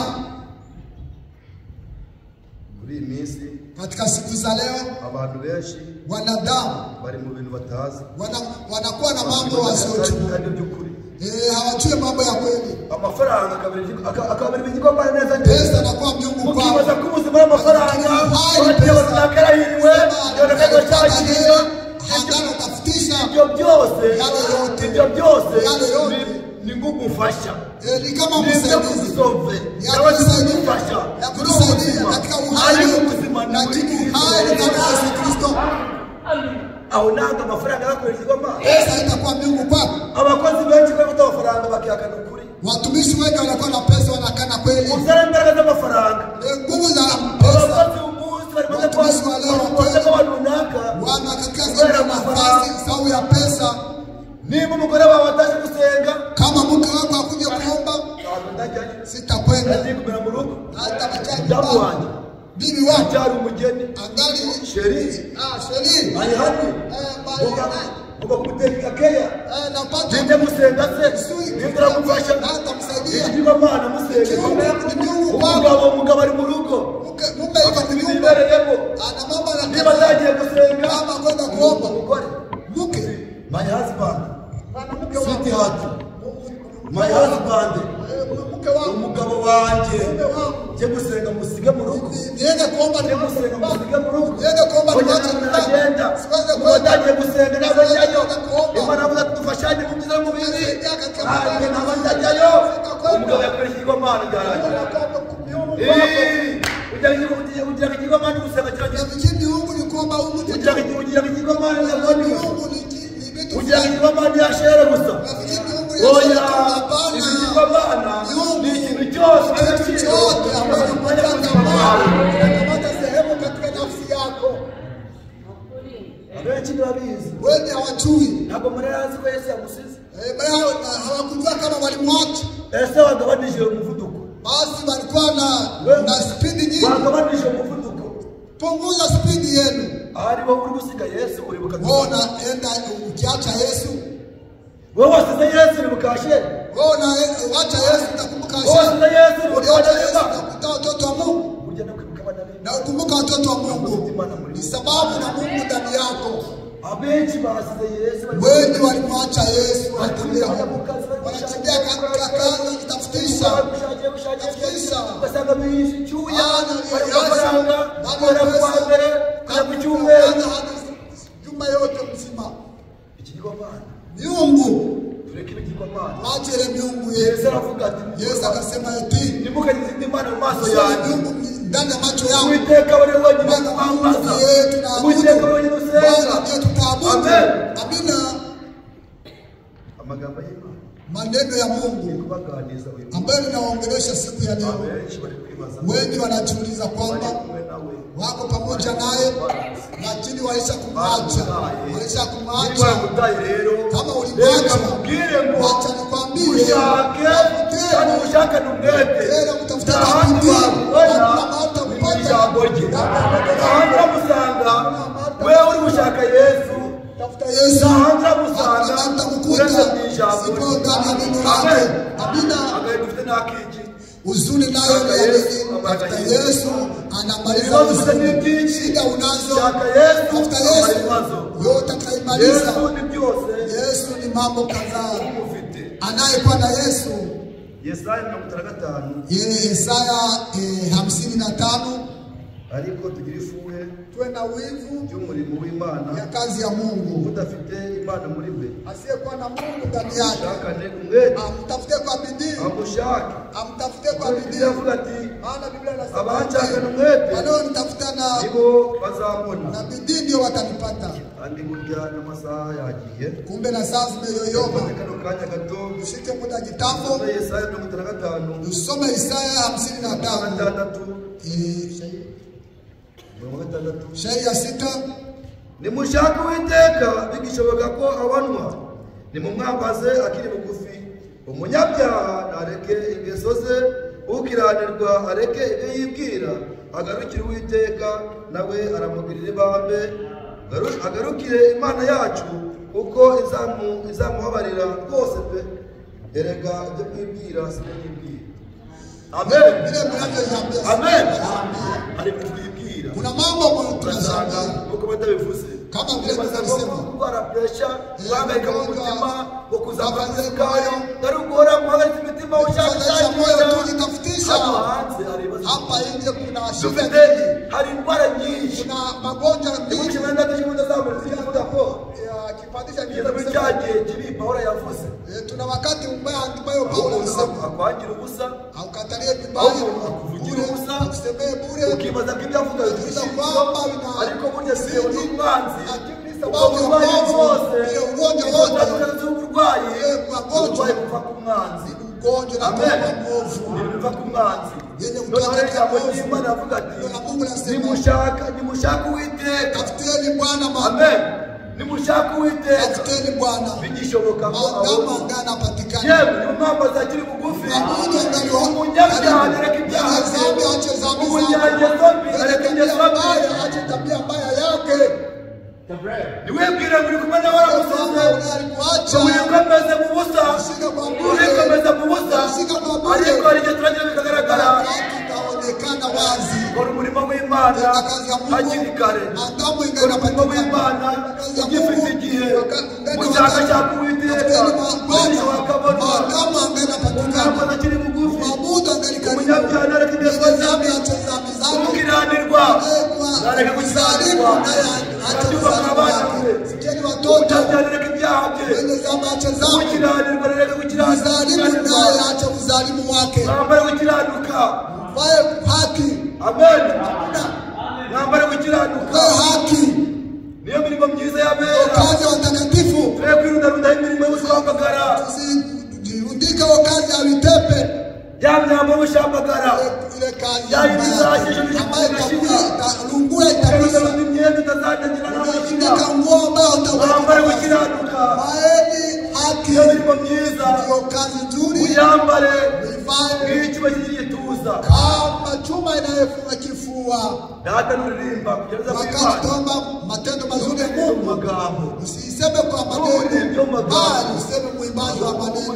Muri iyi minsi
Katika siku za leo
abantu benshi
wanadamu
bari mu bintu batazi
wanakuwa na mambo wasiojua,
kandi by'ukuri
hawajui mambo ya kweli.
amafaranga akabera igikombe neza
Pesa anakuwa miungu
ukibaza
kwao,
ko ubuzima ari amafaranga
Hai,
bagiye
pesa.
runaka arahiriwe runaka agashakisha
hangana utafutisha
ibyo byose
Yale yote.
ibyo byose
Yale yote.
ni nk'ugufasha
ni kama
ni ibyo
msaidizi
kugusove
Ya
cyangwa se
kutusaidia.
kugufasha
Ya
muri ubu
kutusaidia
buzima
katika uhai
ariko
wetu,
ubuzima ni muri
lakini
Kristo.
uhai ni katika Yesu Kristo.
Aho ntabwo amafaranga yakoresha igomba
Pesa haitakuwa miungu kwako.
abakozi benshi bafite amafaranga bakihakana ukuri
Watumishi wengi wanakuwa na pesa wanakana kweli,
uzana imbaraga z'amafaranga
nguvu za pesa
abakozi umunsi bari maze
Watumishi wa leo
kubaza abantu runaka
wana katika sehemu ya nafasi sababu ya pesa.
niba umugore wawe ataje gusenga
Kama mke wako akuja kuomba,
ntabwo ndajyayo
sitakwenda
ndagiye kumera mu rugo
hata machani
Mudamu wanjye
bibi wako
acyari umugeni
angali
sheri
sheri
ari hano ngomba kumuteka keya
napata
nijya gusenga se nibyo uramufasha
hata msaidia
ikigirwamana musenge
Kiungu ni miungu kwako.
umugabo umugabo ari mu rugo
Mke mume yuko
afite ibintu
nyumba
bibereyemo
ana mambo
niba
na
atagiye gusenga
kama kwenda kuomba
umugore
mke
my husband
mwanamke wangu
sweetheart my husband
mke wangu
umugabo wanjye
mume wangu
njye gusenga musige mu rugo
niende kuomba
njye gusenga musige mu rugo
niende kuomba
Oya,
niache
ntabwo
nyumbani.
nagenda
Siweze
ubu
kwenda
atagiye gusenga ntabwo njyayo
Siweze kuomba.
Imana avuga ati dufashanye mu byiza no mu bibi
Saidia katika
nanjye
mabaya.
ntabwo njyayo
Sitakwenda.
umugabo yakoresha ikigomana byarangira ugira ngo ikigomana gusenga kiragira
Nafikiri miungu ni kuomba Mungu tu.
ugira ngo ikigomana
Miungu ni vitu
ugira ngo
fulani.
ikigomana yashere gusa
Nafikiri miungu ya
Ibigirwamana ni ikintu cyose
chochote ambacho kinakamata sehemu katika nafsi yako.
Abenshi ntibabizi.
Wengi hawajui.
Ntabwo Mariya azi ko Yesu yamusize.
Hawakujua kama walimwacha.
Ese wagabanije umuvuduko.
Basi walikuwa na spidi nyingi.
Wagabanije umuvuduko.
Punguza spidi yenu.
Ahari wowe uri gusiga Yesu uribuka.
Wewe unaenda ukiacha Yesu.
Wewe wasize Yesu uribuka Asheri.
Wewe unaacha Yesu utakumbuka Asheri.
Wewe wasize Yesu
uribuka Yesu utakuta watoto wa Mungu.
Burya no kwibuka abana be.
Na ukumbuka watoto wa Mungu. Ni sababu na Mungu ndani yako.
Abenshi basize Yesu.
Wengi walimwacha Yesu wanatembea wanakimbia katika kazi kutafutisha.
Ugasanga bihishe icyuya bari amafaranga bari kuwa mbere kujya ku cyumweru
juma yote mzima.
Ikigirwamana
miungu.
Tureke ibigirwamana.
Waache ile miungu yetu.
Yesu aravuga ati
Yesu akasema eti
ntimukagize indi mana mu maso yanjye.
Miungu ndani ya macho yangu.
Uwiteka ari we wenyine twambaza. Uwiteka ari we wenyine usenga.
Bwana ndiye tutaabudu. Amina.
Amagambo y'Imana,
maneno ya Mungu ambayo ninaongelesha siku ya leo. Wengi wanajiuliza kwamba wako pamoja naye lakini waisha kumwacha. Waisha kumwacha. Kama ulimwacha, wacha nikwambie, tena mtafuta kwa bidii, hakuna mahali utampata.
Wewe uri gushaka Yesu,
tafuta Yesu, hatakukuta sipo ndani ya neno lake. Amina. Huzuni nayo ni ya nini? Tafuta Yesu, anamaliza huzuni. Shida unazo, tafuta Yesu, yote ataimaliza. Yesu ni mambo kadhaa. Anayekuwa na Yesu.
Yesaya 55.
Yesaya 55.
Ariko tugira ifuhe,
tuwe na wivu
by'umurimo w'Imana
ya kazi ya Mungu.
Udafite Imana muri we,
asiyekuwa na Mungu ndani yake,
ashakane umwete,
amtafute kwa bidii,
amushake,
amtafute kwa bidii.
Biblia ati
maana Biblia inasema
abashakana umwete
wanaonitafuta na
nibo bazambona,
na bidii ndio watanipata.
Kandi burya n'amasaha yagiye,
kumbe na saa zimeyoyoma.
Kano kanya gato
ushike muda kitambo.
Yesaya 55,
usome Isaya 55 shairi ya 6.
Nimushake Uwiteka bigishoboka ko abanwa, nimumwambaze akiri bugufi. Umunyabyaha nareke ingeso ze, ukiranirwa areke ibyo yibwira, agarukire Uwiteka nawe aramugirira ibambe, agarukire Imana yacu kuko izamubabarira rwose pe. Erega ibyo kwibwira si byo nibwira. Amen. Amen. Hari ibintu twibwira.
Kuna mambo tunasanga
uko batabivuze.
Kama vile tunasema
kurwara pressure, guhangayika mu mutima, kuzamura isukari, ari guhora guhagaritsa imitima ushaka
moyo tujitafutisha.
Hapa
Hapa nje kuna shida,
hari indwara nyinshi,
kuna magonjwa mengi.
Kipandisha cyagiye kibi Paulo yavuze.
Tuna wakati mbaya ambayo Paulo alisema
akwangira ubusa,
aukatalie vibaya,
akuvugira ubusa,
akusemee bure,
ukibaza ko ibyo avuga
kwamba
ariko burya si umwanzi.
Sababu
bwose
ugonjwa wote
uburwayi buva ku mwanzi,
ugonjwa na mwovu
biva ku mwanzi.
Yenye kutoka katika mwovu.
Imana avuga ati
Na Mungu anasema
nimushaka, nimushaka Uwiteka,
tafuteni Bwana.
Amen. Nimushaka Uwiteka,
tafuteni Bwana
bigishoboka ko
maadamu angali anapatikana.
Yewe nimumwambaze akiri bugufi. Umunyabyaha areke ibyaha
bye, aache dhambi zake,
umunyangeso mbi areke ingeso mbi,
aache tabia mbaya yake.
Niwibwire ngo uri kumwe nawe aragusize,
Alikuacha
wikomeze mu busa, wikomeze mu busa, ariko hari igihe turagira bikagaragara.
Itaonekana wazi.
Kora umurimo w'Imana hakiri kare, kora umurimo w'Imana ugifite igihe, mushakashaka Uwiteka benshi bakabonwa. Umwambaza akiri bugufi, umunyabyaha nareke ingeso mbi, umukiranirwa nareke gukiranirwa, arabyubaka abana be, umunyabyaha nareke ibyaha bye, umukiranirwa nareke gukiranirwa, mwambare gukiranuka. Amen. Mwambare gukiranuka. Niyo mirimo myiza y'abera.
Kazi watakatifu.
Twe kwirundarundaho imirimo yo guhamagara.
Tusijirundike ya vitepe,
ya myambaro y'ubushambagara,
ile kazi
ya
ambayo itaungua itakwisha,
imyenda utazatangira
ile kanguo ambayo
wambare
utaweka,
gukiranuka,
vaeni haki,
iyo mirimo myiza
ndiyo kazi nzuri,
uyambare
uivae
nk'icyuma cy'igituza.
kama chuma inayofunga kifua.
Data nuririmba kugeza ku
Wakati
Imana
tuomba matendo mazuri ya Mungu,
magambo
usiseme kwa maneno, bali useme mwimbaji wa maneno,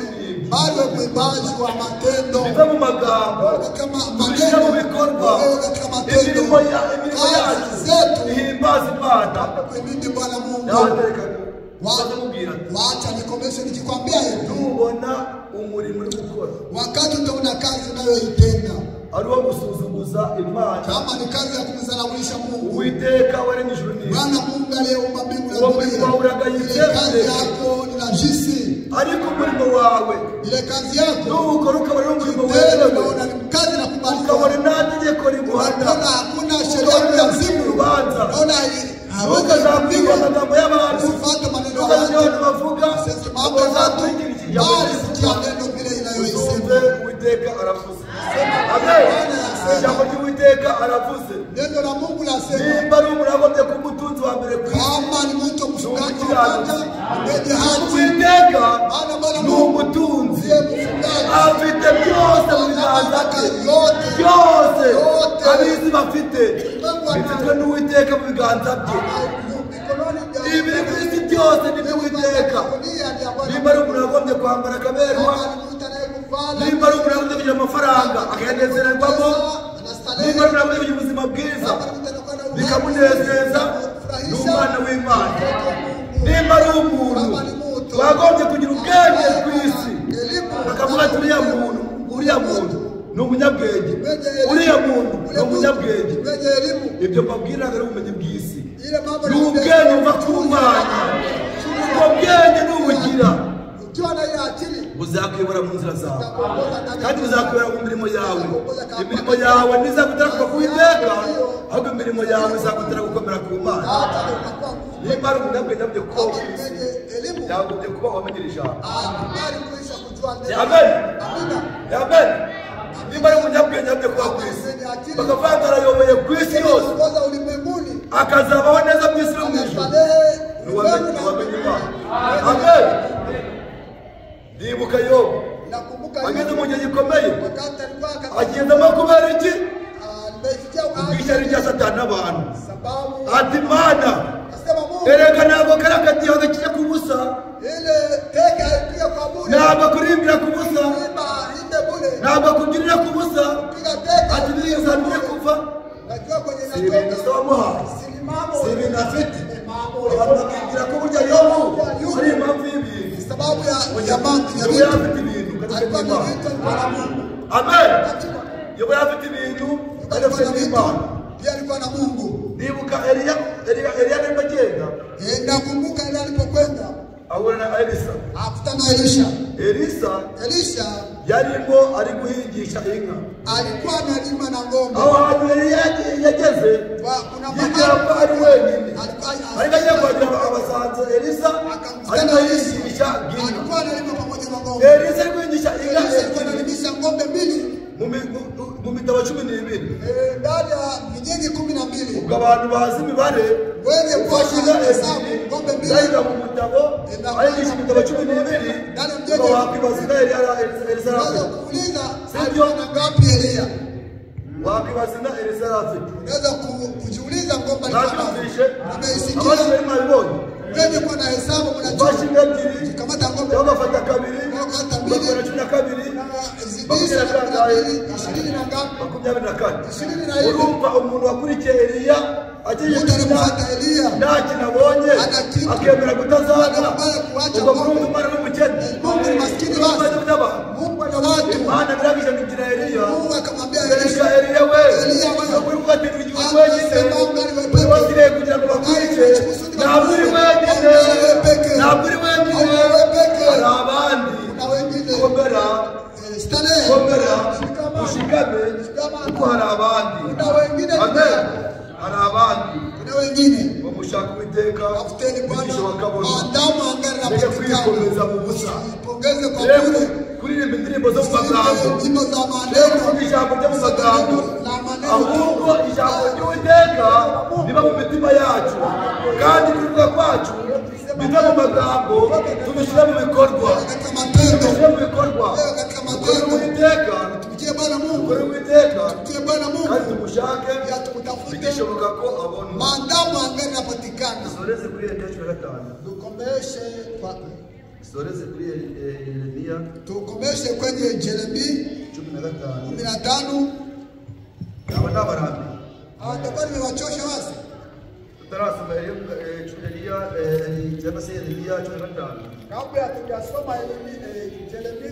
bali wewe mwimbaji wa matendo.
bive mu magambo
Katika
tubishyira mu
maneno,
bikorwa,
wewe katika matendo,
imirimo imirimo
kazi
yacu
zetu
ihimbaza Imana.
kuimidi Bwana Mungu.
Data reka ndamubwira ati,
Wacha nikomeshe nikikwambia hivi,
nubona umurimo uri gukora
wakati utaona kazi unayoitenda
ari uwo gusuzuguza Imana,
kama ni kazi ya kumdharaulisha Mungu,
Uwiteka waremye ijuru n'isi,
Bwana Mungu aliyeumba mbingu na
Uwo murimo
dunia,
wawe uragayitse,
ile kazi yako ni najisi,
ariko umurimo wawe
ile kazi yako
nuwukora ukabona ari umurimo
tena
wemewe,
unaona ni kazi na
ukabona
kubaliwa,
nta tegeko riguhana,
unaona hakuna sheria ya
ukabona
kuzimu,
urubanza,
unaona hawezi
ntukazabwirwa
kupigwa,
amagambo y'abantu,
usifuate maneno ya
ntukazabwira
watu,
abantu bavuga,
usisikie mambo ya watu,
uzakurikira ijambo
bali sikia
ry'Imana.
neno vile inayoisema.
Uzumve Uwiteka aravuze. Amen. Ijambo ry'Uwiteka aravuze.
Neno la Mungu lasema
Nimba ari umuntu wagombye kuba umutunzi wa mbere ku isi,
kama ni mtu mfugaji wa kwanza, mwenye haki,
Uwiteka
maana Bwana
ni
Mungu
umutunzi,
ndiye mfugaji,
afite byose mu biganza bye,
yote
byose
Yote.
abizi bafite bifitwe n'Uwiteka mu biganza bye.
mikononi vya
Ibiri ku isi byose ni iby'Uwiteka.
dunia ni ya Bwana.
Nimba ari umuntu wagombye kwambara akaberwa,
Kama ni mtu anayekuvaa
nimba ari umuntu wagombye kugira amafaranga akayanezererwamo,
anastarehe,
nimba ari umuntu wagombye kugira ubuzima bwiza
kama ni mtu anakuwa na uhai,
bikamunezeza, ni umwana w'Imana.
mtoto wa Mungu.
Nimba ari umuntu wagombye kugira ubwenge ku isi, bakavuga ati uriya muntu, uriya muntu ni umunyabwenge, uriya muntu ni umunyabwenge.
Mwenye elimu,
Ibyo mbabwira ntabwo ari ubumenyi bw'isi,
ile mambo
ni ubwenge buva ku Mana. Ubwo bwenge nubugira
ukiwa na ile akili
buzakuyobora mu nzira zawe,
utakuongoza ndani ya
kandi buzakuyobora mu mirimo yawe. Imirimo yawe ntizagutera kuva ku Uwiteka, ahubwo imirimo yawe izagutera gukomera ku Mana.
hata utakuwa nguvu.
Nimba ari umunyabwenge yagombye kuba
Kama
ku isi,
mwenye elimu
yagombye kuba wamenye ijambo.
akubali kuisha kujua neno.
Amen.
Amina.
Amen. Nimba ari umunyabwenge yagombye kuba ku isi, bakavuga ngo arayoboye ku isi yose,
Kuongoza ulimwenguni,
akazabaho neza mu isi no mu ijuru.
anastarehe
Ni
ulimwengu
uwamenye
na
Imana. Amen. Ndibuka Yobu
Nakumbuka
ageze
Yobu
mu gihe gikomeye,
wakati alikuwa katika
agendamo kubera iki?
nimeifikia uhai
Ubwishyari rya Satani n'abantu.
sababu
Ati Mana,
nasema Mungu
erega ntabwo kariya kadiho gakijya ku busa,
ile teke haipiga kwa bure,
ntabwo kurimbira ku busa,
imba imbe bure,
ntabwo kubyinira ku busa.
piga teke
Ati biriya kuva
najua kwenye
si ibintu
inatoka
se wamuhaye,
si ni mambo
si ibintu afite.
ni mambo
Abantu bakibwira ko burya Yobu ari impamvu y'ibintu.
sababu ya mambo ya
Yobu
vitu.
yari afite ibintu kandi afite
Alikuwa na
n'Imana.
vitu, alikuwa na Mungu.
Amen.
Katika
Yobu yari afite ibintu kandi
alikuwa
afite
na vitu,
n'Imana.
pia alikuwa na Mungu.
Ndibuka Eliya, Eliya, Eliya arimo agenda
Nakumbuka ile alipokwenda
ahura na Elisa.
akutana na Elisha.
Elisa
Elisha
yarimo ari guhingisha inka.
alikuwa analima na ng'ombe.
Aho hantu Eliya yageze
Kuna
yibwira ko ari wenyine,
alikuwa
ariko agiye kuhagera abasanze Elisa
akamkutana
arimo
Elisha
yigisha inka.
alikuwa analima pamoja na ng'ombe.
Elisa ari guhingisha inka
Elisha alikuwa
ebyiri
analimisha ng'ombe mbili
mu mitabo 12.
ndani ya vijiji 12.
Ubwo abantu bazi imibare,
Wenye
ufashe inka
kuhesabu
ebyiri
ng'ombe mbili
zayiga mu mutabo ayigisha imitabo 12, ubwo wakwibaza inka Eliya Elisa yari
unaweza
afite.
kuuliza
Sivyo?
alikuwa na ngapi Eliya?
Wakwibaza inka Elisa yari afite.
Unaweza kujiuliza ng'ombe alikuwa nazo.
Mwabyumvishe?
Nimeisikia.
Abandi bari mwabibonye.
Wenye kuwa na hesabu mnajua.
Ufashe inka ebyiri
Kamata ng'ombe
cyangwa ugafata kabiri,
Ugafata mbili.
ugakora 12,
zidisha na 12, 20 na ngapi?
24.
24.
Urumva umuntu wakurikiye Eliya agiye
Mtu alimfuata Eliya
nta kintu abonye,
Hana kitu.
akemera kutazana,
Anakubali kuacha
ubwo
ng'ombe.
murumva Imana n'umukene.
Mungu ni maskini basi.
Ibibazo by'abantu.
Mungu ana watu.
Imana birangije kugira Eliya.
Mungu akamwambia
Erega
Elisha,
Eliya we,
Eliya we.
uri kubatira igihugu wenyine, uri wasigaye kugira ngo bakwice, ntabwo uri wenyine, ntabwo uri wenyine, hari abandi.
na wengine
Komera,
starehe,
komera,
shikamana,
ushikame, kuko hari abandi.
kuna wengine,
Amen. Hari abandi.
kuna wengine.
Bamushaka Uwiteka,
Tafuteni Bwana
umugisha bakabona.
maadamu angali
Reka
anapatikana,
kwikomeza mu busa.
jipongeze kwa
Reka
bure,
kuririmba Kuririmba indirimbo zo mu magambo,
Nyimbo za maneno,
kuvuga ijambo ryo mu magambo,
la maneno,
ahubwo ijambo ry'Uwiteka riba mu mitima yacu, kandi kuvuga kwacu biva mu magambo tubishyira mu bikorwa,
katika matendo,
tubishyira mu bikorwa.
Katika
Dukore
matendo.
Uwiteka,
Tumikie Bwana Mungu,
dukore Uwiteka
tumikie Bwana
kandi
Mungu,
tumushake,
pia tumtafute
bigishoboka ko abonwa.
maadamu angali anapatikana.
Dusoreze kuri Yeremiya 15.
Tukomeshe kwa
Dusoreze kuri Yeremiya
tukomeshe kwenye Yeremia
15.
15.
Aba ni abarambi.
Atakuwa nimewachosha basi.
Tutarasoma Yeremiya cyangwa se Yeremiya 15.
Kabla hatujasoma Yeremia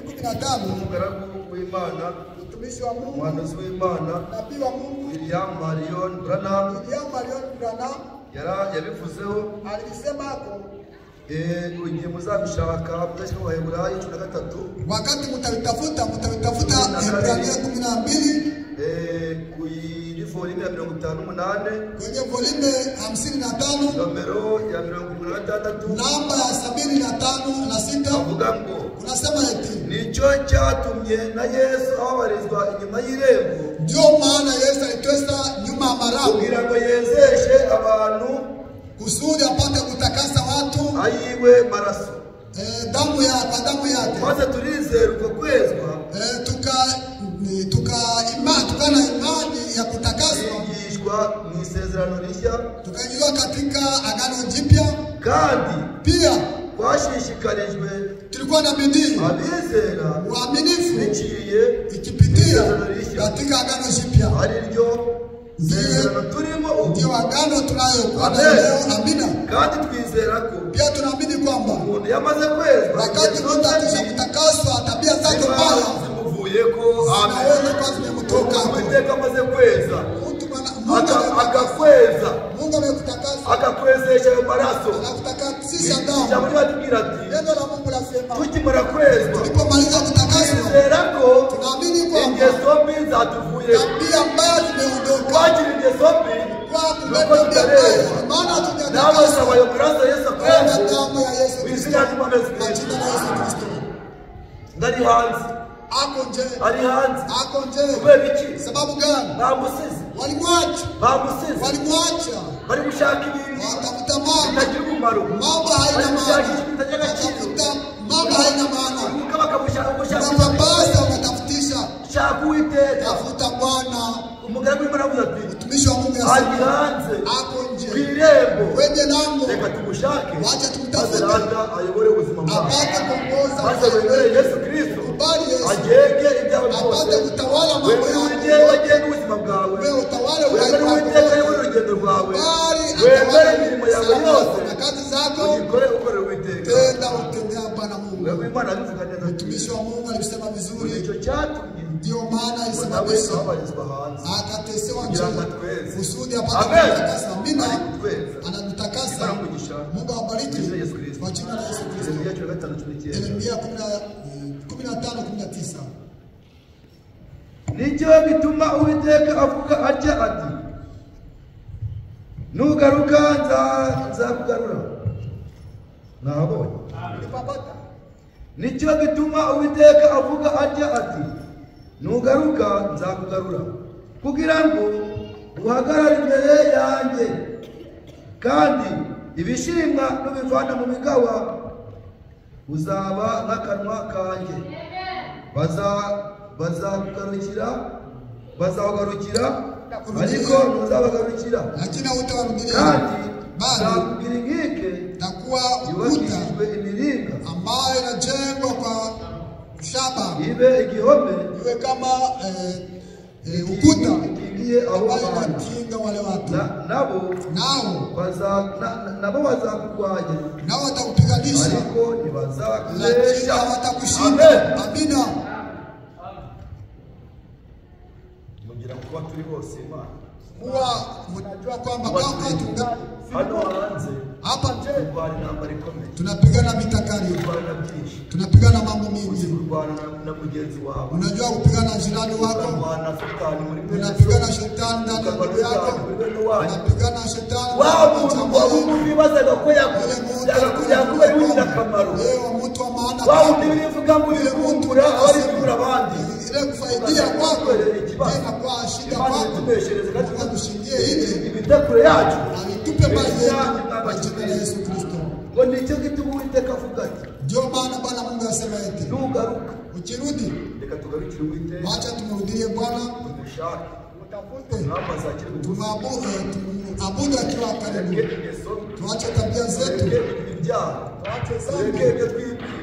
15,
Umugaragu w'Imana,
mtumishi wa Mungu,
umuhanuzi w'Imana
nabii wa Mungu
William Marion Branham
William Marion Branham
yabivuzeho,
alisema hapo,
igihe muzabishaka muzashyira mu Baheburayo 13,
wakati mtavitafuta mtavitafuta Ibrania 12
kuri volume ya 58,
kwenye volume 55
nomero ya 86,
namba ya 75 na 6,
avuga ngo
kunasema eti
nicyo cyatumye na Yesu ababarizwa inyuma y'irembo,
ndio maana Yesu alitwesa nyuma ya marago
kugira ngo yezeshe abantu
kusudi apate kutakasa watu
ayiwe maraso,
damu ya kwa damu yake.
Maze turizera uko kwezwa,
Tuka na imani ya kutakaswa,
twigishwa mu isezerano rishya,
tukaingiwa katika agano jipya.
Kandi
Pia
twashishikarijwe
tulikuwa na bidii
abizera
uaminifu
biciye
ikipitia katika agano jipya,
ari ryo sezerano turimo ubu.
ndio agano tunayokuwa nayo leo. Amina.
Kandi twizera ko
Pia tunaamini kwamba
umuntu yamaze kwezwa,
wakati mtu akisha kutakaswa tabia zake
ziba
mbaya
zimuvuyeko. Amen.
zinaweza kuwa zimemtoka.
Uwiteka amaze kweza,
Mtu Mungu
akakweza,
Mungu amekutakasa,
akakwezesha ayo maraso.
anakutakasisha
Ijambo
damu.
riratubwira ati
Neno la Mungu lasema
tukimara kwezwa,
tulipomaliza kutakaswa,
twizera ko
tunaamini kwamba
ingeso mbi zatuvuyeko.
tabia mbaya zimeondoka.
Twakira ingeso mbi
Kwa
nuko
kuleta tabia mbaya,
tutarezwa,
maana
nawe
hatujatakaswa
saba ayo maraso Yesu
kwa
akweze
damu ya Yesu
mu
Kristo,
izina ry'Umwami Yesu
kwa
Kristo.
jina la Yesu Kristo.
Ngari hanze,
Ako nje,
ari hanze
ako nje.
kubera iki?
Sababu gani?
Bamusize,
Walimwacha,
bamusize,
walimwacha,
bari gushaka ibintu
watafuta mambo,
bitagira umumaro,
mambo haina
bari gushaka
maana,
ibintu bitagira agaciro,
watafuta mambo haina maana.
uka bakamushaka gushaka,
Unapapasa, unatafutisha,
shaka Uwiteka.
tafuta Bwana.
Umugaragu w'Imana aravuze ati
Mtumishi wa Mungu
ari
anasema
hanze
ako
ku
nje
irembo,
kwenye lango,
reka tumushake,
wacha
maze
tumtafute
rata ayobore ubuzima bwawe,
apate kuongoza,
maze wemere Yesu Kristo
kubali Yesu
agenge ibyawe byose,
apate kutawala mambo
wemere
yako,
Uwiteka agenge ubuzima bwawe,
wewe utawale uhai
wemere
wako,
Uwiteka ayobore urugendo rwawe,
bali
wemere
atawale
imirimo yawe
salamu
yose
yako na kazi zako,
uyikore ukorera Uwiteka.
tenda utendea Bwana Mungu.
Umugaragu w'Imana abivuga neza ati
Mtumishi wa Mungu alisema vizuri,
nicyo cyatumye
ndio maana
nawe
alisababisha
ababarizwa hanze
akatesewa
kugira ngo
nje
atweze.
kusudi apate
Amen.
kutakasa. Amina,
Ari kutweza.
anatutakasa.
Imana umugisha.
Mungu awabariki
Mu izina rya Yesu Kristo.
kwa jina la Yesu Kristo.
Yeremiya 15:19.
Yeremia 15 19.
Nicyo gituma Uwiteka avuga atya ati nugaruka nzakugarura. Nahabonye.
Ulipapata?
Nicyo gituma Uwiteka avuga atya ati nugaruka nzakugarura, kugira ngo uhagarare imbere yanjye, kandi ibishimwa nubivana mu migawa uzaba nk'akanwa kanjye. Bazakugarukira, bazakugarukira, ariko ntuzabagarukira,
Lakini hautawarudilia,
kandi
bali
nzakugira inkike
takuwa ukuta
yubakishijwe imiringa,
ambayo inajengwa kwa shaba,
ibe igihome
iwe kama ukuta
gikingiye abo
ambayo
bantu,
inakinga wale watu,
nabo
nao
nabo bazakurwanya,
nao watakupiganisha,
ariko
lakini
ntibazakunesha.
hawatakushinda.
Amen.
Amina.
Mugira kuba turi bose Imana
Kuwa mnajua kwamba kama tungali
hano hanze
hapa nje
turwana intambara ikomeye,
tunapigana vita kali,
turwana byinshi,
tunapigana mambo
uzi
mingi.
kurwana na mugenzi wawe,
Unajua kupigana na jirani wako,
ukarwana na satani muri mwene so,
unapigana shetani ndani ya
ukarwana
ndugu yako,
satani muri bene wanyu.
unapigana shetani
Wa
ndani ya
muntu
jamaa
wa
yenu.
wundi wibazaga ko
Yule mtu
yakuba ari w'ingirakamaro,
leo mtu wa maana
wa Wa wundi bivuga ngo ibikungura abari bikura abandi
ile kufaidia kwako tena kwa shida kwako, tushindie ile
ibitakure yacu
alitupe mali yetu kwa jina la Yesu Kristo.
Ngo nicyo gituma Uwiteka avuga ati,
ndio maana Bwana Mungu asema eti
nugaruka,
ukirudi,
reka tugarukire Uwiteka,
acha tumrudie Bwana,
tumushake,
tutafute,
tumwabudu
akiwa karibu. Tuache tabia zetu,
tuache dhambi,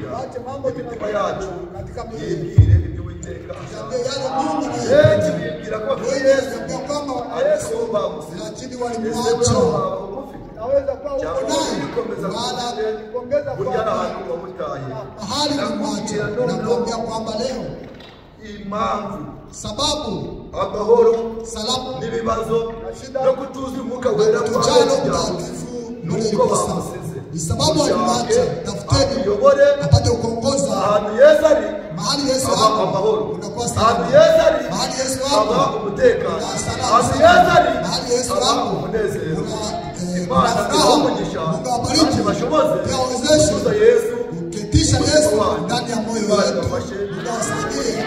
tuache mambo
imitima yacu
katika mioyo
yibwire ibyo Uwiteka
tuambie yale Mungu
benshi bibwira ko bafite Yesu
anayetuambia kwamba
ariko bamusize,
lakini walimwacha.
Naweza kuwa uko naye
Maana
burya ahantu wamutaye
mahali ulimwacha, nakuambia kwamba leo
impamvu
sababu
amahoro
salamu
n'ibibazo no kutuza umwuka wera
kutujaa Roho Mtakatifu
nuko bamusize
ni sababu alimwacha. Tafuteni
ayobore
apate kuongoza
ahantu Yesu ari
mahali Yesu
haba
hapo
amahoro,
unakuwa
ahantu
salama.
Yesu ari
Mahali Yesu
haba
hapo
umutekano,
kuna salama.
ahantu Yesu ari
Mahali Yesu
haba
hapo
umunezero.
kuna
Imana
furaha.
ibahe umugisha
Mungu awabariki
kandi bashoboze
pia wawezeshe
kutuza Yesu
kuketisha Yesu ndani ya moyo
Imana
wetu.
ibafashe.
Mungu awasaidie.